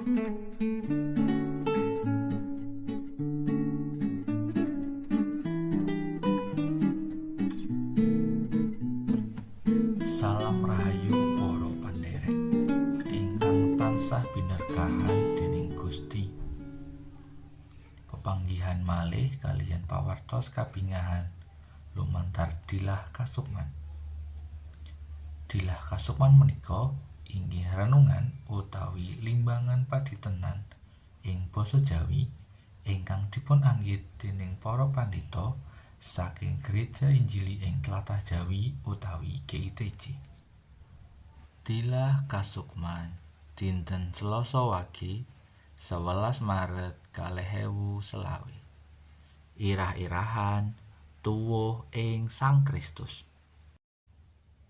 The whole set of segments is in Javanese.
Salam rahayu para pandherek ingkang tansah binerkahan dening Gusti. Pepanggihan malih kaliyan pawartos kabingahan lumantar Dilah Kasukman. Dilah Kasukman menika inggih renungan utawi limbangan padintenan ing basa Jawi ingkang dipun anggit dening para pandhita saking Gereja Injili ing Tlatah Jawi utawi GITJ. Dilah Kasukman dinten Selasa wage 11 Maret 2020. Irah-irahan tuwuh ing Sang Kristus.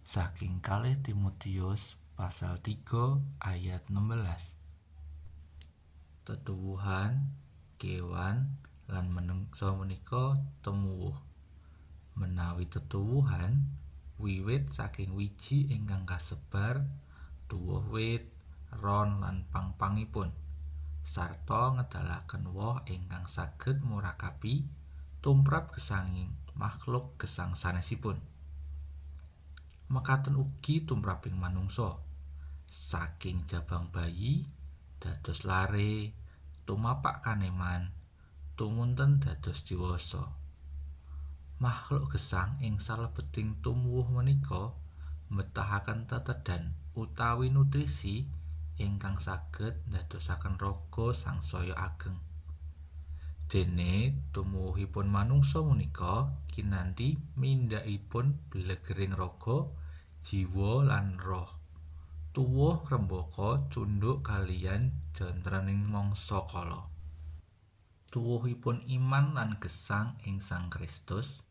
Saking kalih Timotius pasal 3 ayat 16. Tetuwuhan, kewan lan menungsa menika tumuwuh. Menawi tetuwuhan wiwit saking wiji ingkang kasebar tuwuh wit, ron lan pang-pangipun, sarta ngedalaken woh ingkang saged murakapi tumrap gesanging makhluk gesang sanesipun. Mekaten ugi tumraping manungsa, saking jabang bayi dados lare, tumapak kaneman, tumunten dados diwasa. Makhluk gesang ing salebeting tumuwuh menika mbetahaken tetedan utawi nutrisi ingkang saged ndadosaken raga sangsaya ageng. Dene tumuwuhipun manungsa menika kinanthi mindhakipun blegering raga, jiwa lan roh. Tuwuh ngrembaka cundhuk kaliyan jontroning mangsa kala. Tuwuhipun iman lan gesang ing Sang Kristus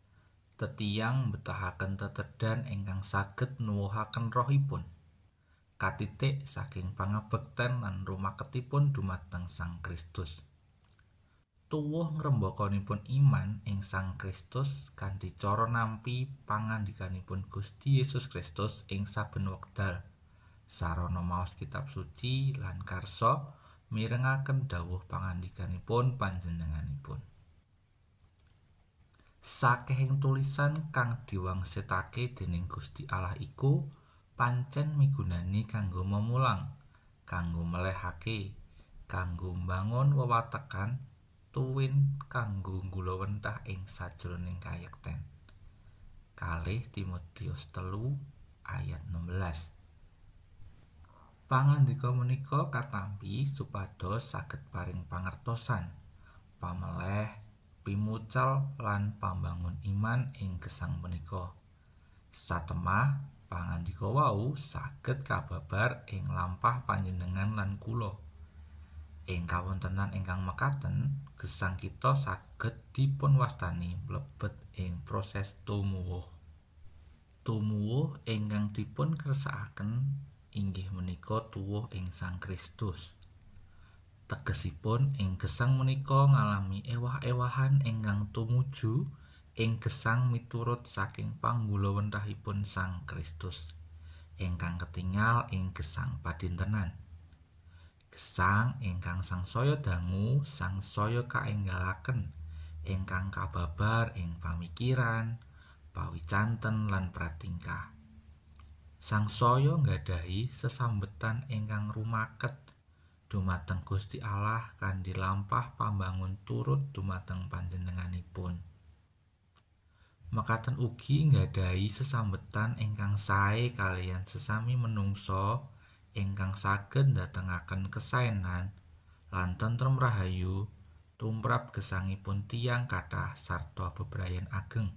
tetiyang mbetahaken tetedan ingkang saged nuwuhaken rohipun. Katitik saking pangabekten lan rumaketipun dumateng Sang Kristus. Tuwuh ngrembakanipun iman ing Sang Kristus kanthi cara nampi pangandikanipun Gusti Yesus Kristus ing saben wekdal. Sarana maos kitab suci lan karsa mirengaken dawuh pangandikanipun panjenenganipun. Sakehing tulisan kang diwangsetake dening Gusti Allah iku pancen migunani kanggo memulang, kanggo melehake, kanggo mbangun wewatekan, tuwin kanggo nggulawentah ing sajroning kayekten. Kalih Timotius 3 ayat 16. Pangandika menika katampi supados saged paring pangertosan, pameleh, pimucal lan pambangun iman ing gesang punika. Satemah pangandika wau saged kababar ing lampah panjenengan lan kula. Ing kawontenan ingkang mekaten, gesang kita saged dipun wastani mlebet ing proses tumuwuh. Tumuwuh ingkang dipun kersakaken inggih menika tuwuh ing Sang Kristus. Tegesipun ing gesang menika ngalami ewah-ewahan ingkang tumuju ing gesang miturut saking panggulawentahipun Sang Kristus ingkang ketingal ing gesang padintenan. Gesang ingkang sangsaya dangu, sangsaya kaenggalaken, ingkang kababar ing pamikiran, pawicanten lan pratingkah. Sangsaya nggadahi sesambetan ingkang rumaket dumateng Gusti Allah kanthi lampah pambangun turut dumateng panjenenganipun. Mekaten ugi nggadahi sesambetan ingkang sae kaliyan sesami menungsa ingkang saged ndatengaken kesaenan lan tentrem rahayu tumrap gesangipun tiyang kathah sarta bebrayan ageng.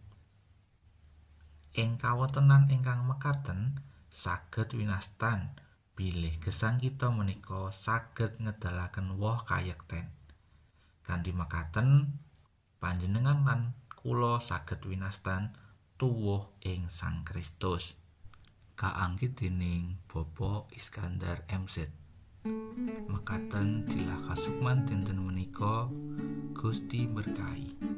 Ing kawontenan ingkang mekaten saged winastan bilih gesang kita menika saged ngedalaken woh kayekten. Kanthi mekaten panjenengan lan kula saged winastan tuwuh ing Sang Kristus. Kaanggit dening Bapak Iskandar MZ. Mekaten Dilah Kasukman dinten menika. Gusti berkahi.